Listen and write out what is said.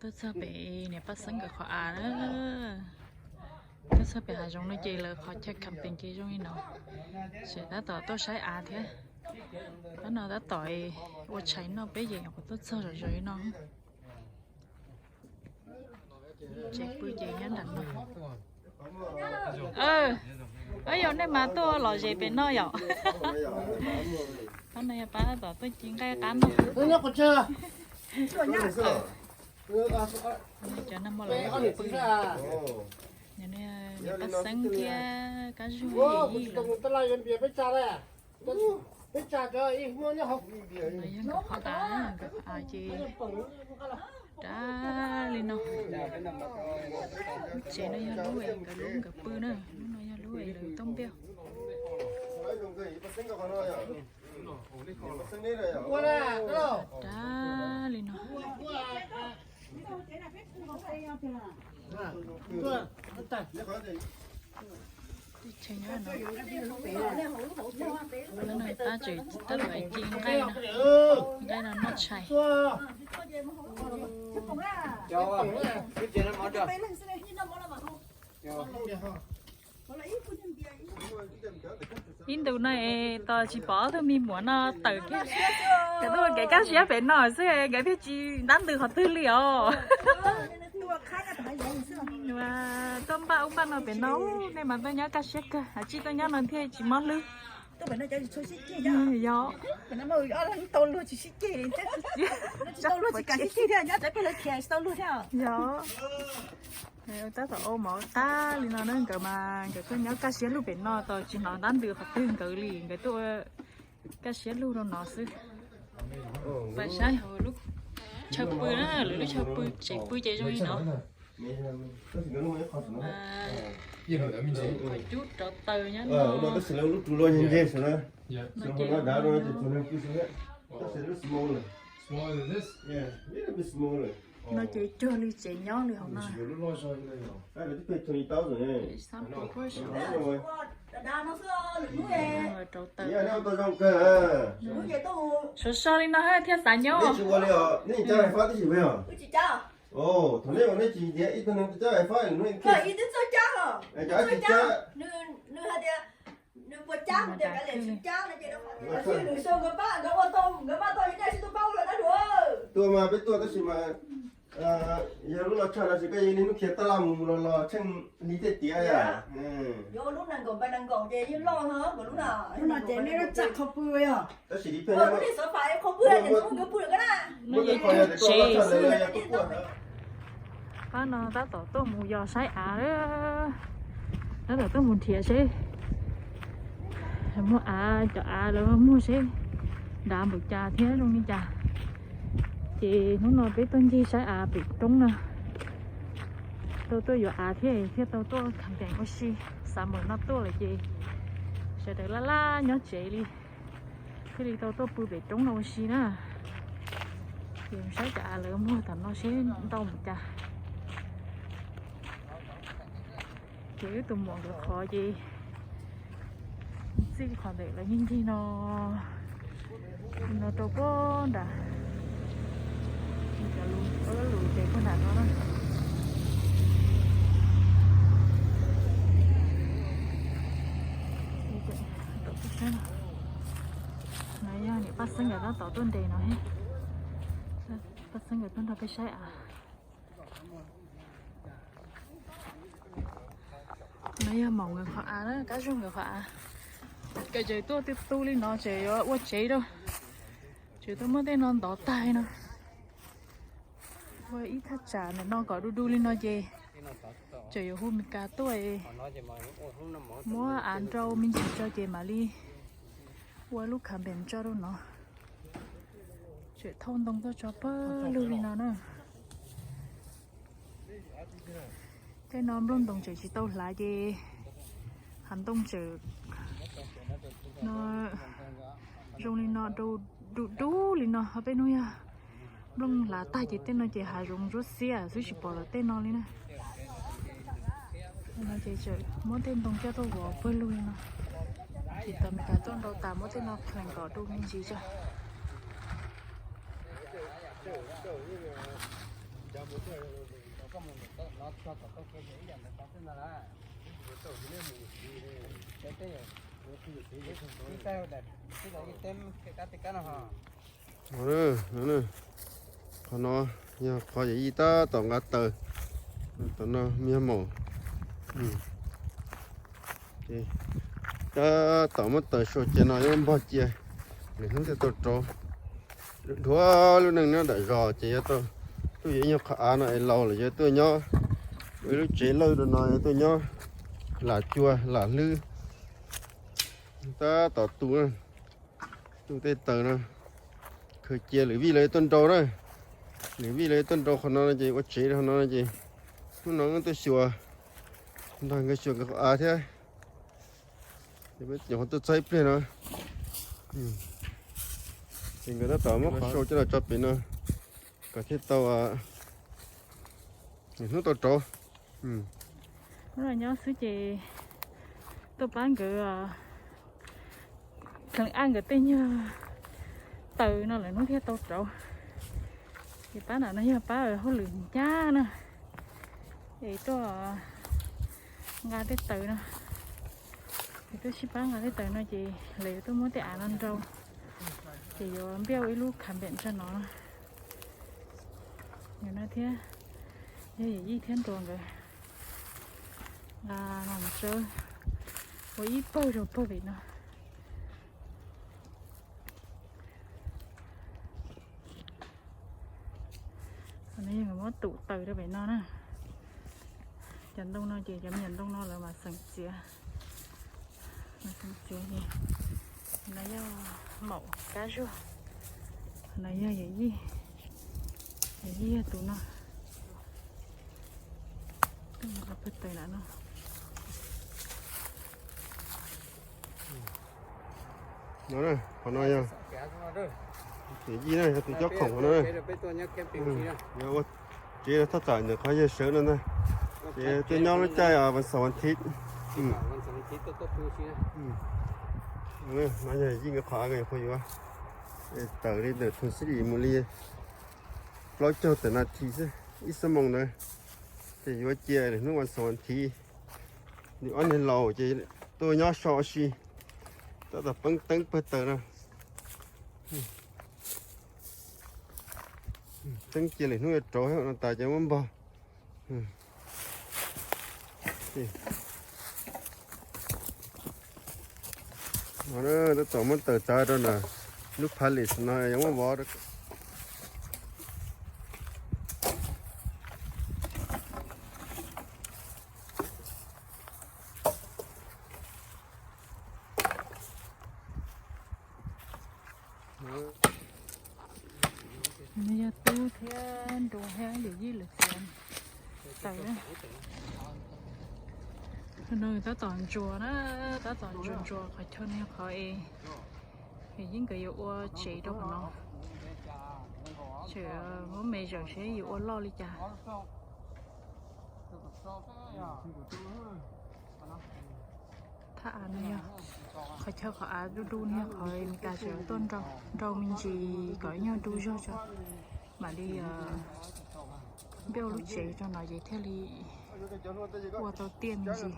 Tuaj txog pem niam Paj Xeeb nkawd qhov av na. Tuaj txog pem hav zoov no ces lawv qhov chaw camping ces zoo li no. Ces tab tom tuaj saib av thiab. Tab no tab tom ua tshais noj peb yeem kuv tuaj txog zom zaws li no. Tsev pw ces nyob nram no. Yog nej mas tuaj lom zem pem no yom. Pab no yog pab tom tuaj ci nqaij qab no. Cov no muaj lawv pw. Niam Paj Xeeb thiab Kab Zuag yij lawm. No yog nkawd qhov av, nkawd qhov av ces dav li no. Lub tsev no yog lub nkawd lub nkawd pw na, lub no yog lub lawv tauj npiaj. Dav li no. Teb chaws nyob no, tab tseem tab tom ci nqaij no, nqaij no noj tshais. Ib ntus no es tos tsis pom ob tug me muam no tawm kiag, nkawd tuaj ua kev kaj siab pem no xwb nkawd thiaj tsis ntab ntws qhov twg li os. Tuaj npaj ub npaj no pem no, nej mas tuaj nyob kaj siab kawg, tsij tuaj nyob no thiaj tsis mob hlwb. Yog, yog, tab tom ua mov qab li no na, nkawd mas nkawd tuaj nyob kaj siab lug pem no tos tsis hnov ntab ntws qhov twg nkawd li, nkawd tuaj kaj siab lug rau no xwb. Pais saib hauv lub chaw pw na, lwm lub chaw pw, tsev pw ces zoo li no. Cub rauv taws nyob no. No ces cuag li tsev nyob li hauv no. Rauv taws. Sov so li no thiaj xav nyob. Tuaj mas peb tuaj tab sis mas yog lub los tshaj no ces koj yeej niaj hnub khiav taj laj mus mus los los tsheej li tej tiav. Tab sis li pheej muaj tej qhov yog tias koj los tshaj no yog koj tuaj. Pab no tab tom tuaj mus yos saib av, tab tom tuaj mus nrhiav seb muaj av, cov av lawv muag seb dav npaum cas thiab zoo li cas. Ces hnub no peb tuaj ncig saib av pem roob no, tau tuaj yuav av thiab thiaj tau tuaj khav npees ua si. Xav npaum no tuaj lawm ces sawv daws laj laj nyob tsev li, thiaj li tau tuaj pw pem roob no ua si na. Ces saib cov av lawv muag tom no seb ntau npaum cas. Ces wb tus muam nkawd qhov ces txij qhov ntawm lawv ncig ncig no, no rau puag nram, cov lus, lus ces puag nram no na. No yog niam Paj Xeeb nkawd tab tom tuaj nres no. Paj Xeeb nkawd tuaj nrog peb saib av. No yog Maum nkawd qhov av na, Kab Zuag nkawd qhov av. Nkawd tseem tuaj tu tu li no tseem yuav ua tsev rau, tseem tuaj muab tej no ntov tag no. Ua ib thaj tsam ntawm no kom du du li no ces tseem yuav hu Mes Kas tuaj, muab av nrau me ntsis tso ces mam li ua lub khav npees tso rau no. Tseem thauj ntoo tuaj tso pawg lug li no na. Tej no nplooj ntoos tseem tsis tau hlav ces hav ntoo tseem no zoo li no, du du li no. Ho peb hnub yog nplooj hlav tag ces tej no ces hav zoov ntsuab xiab xwb tsis pom lawv tej no li na. No ces tseem muab tej ntoo coj tuaj vov pawg lug li no. Ces tos Mes Kas tuaj nrau tas muab tej no plees kom du me ntsis tso. Qhov no yog qhov yawm yij tab tom nqa taws, tom no me maum. Tab tom muab taws sua cia no yuav npog cia, lwm hnub thiaj tau rauv. Dhuav lub neej nyob nram zos ces yuav tau tuaj yuav ib nyuag qhov av no es laus lawm yuav tuaj nyob, ua ib lub tsev lawj rau no yuav tuaj nyob lam cua lam hlwb. Tab tom tu, tu tej taws no khaws cia lwm vij lawv yuav tuaj nrau na. Lwm vij lawv yuav tuaj nrau qhov no no ces ua tsev rau qhov no no ces hnub no wb tuaj xyuas, nrog nkawd xyuas nkawd qhov av thiab. Ces peb nyuam qhuav tuaj txog ib pliag no, ces nkawd tab tom muab qhov sau coj los tso pem no kom thiaj tau, hnub tau rauv. Hnub no nyob xwb ces tuaj pab nkawd, kheev ab nkawd tej nyuag taws no lawm hnub thiaj tau rauv. Ces pab ntawm no yog pab hauj lwm ncaj na, es tuaj nqa tej taws no, es tuaj sib pab nqa tej taws no ces lawv yuav tuaj muab tej av no nrau, ces yuav npiaj ua ib lub khav npem tso no. Yog no thiab, yog yawm yij thiab nruas nkawd nqa los tsawb ua ib pawg rau pawg pem no. Qhov no yog muab tum taws rau pem no na. Cov ntoo no ces cov me nyuam ntoo no lawv mas xeem txiav, mas xeem txiav ces no yog maum kab zuag, no yog yawm yij, yawm yij yog tus no. Pawg taws no. No, qhov no yog yawm yij na, yog tus cob khoom qhov no. Yog ua tsev thaj tsam ntawm qhov yawg sawv no ntag. Ces tuaj nyob lub caij vas xaum vas thiv. No yog yij nkawd qhov av, qhov yuav tawm li ntawm thoob xib lis mus li plaub caug tawm nas this xwb, ib xuab moos ntawd. Ces yuav cia lwm hnub vas xaum vas thiv, nws ob niag laus ces tuaj nyob so si, tab tom peeb teeb pawg taws no. Teeb cia lwm hnub yuav rauv no tas ces muab npog. Tab tom muab taws txav rau ntawm lub phav lis no yuav muab vov rau. No yog tub thiab nruas thiab yawm yij lawv txiav taws. No tab tom ntsuas na, tab tom ntsuas ntsuas qhov chaw no yog qhov es yawm yij nkawd yuav ua tsev rau qhov no. Tseem muab me zawm seb yuav ua loj li cas. Thaj av no yog qhov chaw qhov av dub dub no yog qhov Meskas tseem tuaj nrau me ntsis kom ib nyuag dub zog tso, mam li npiaj ua lub tsev rau no ces thiaj li ua tau tiaj me ntsis.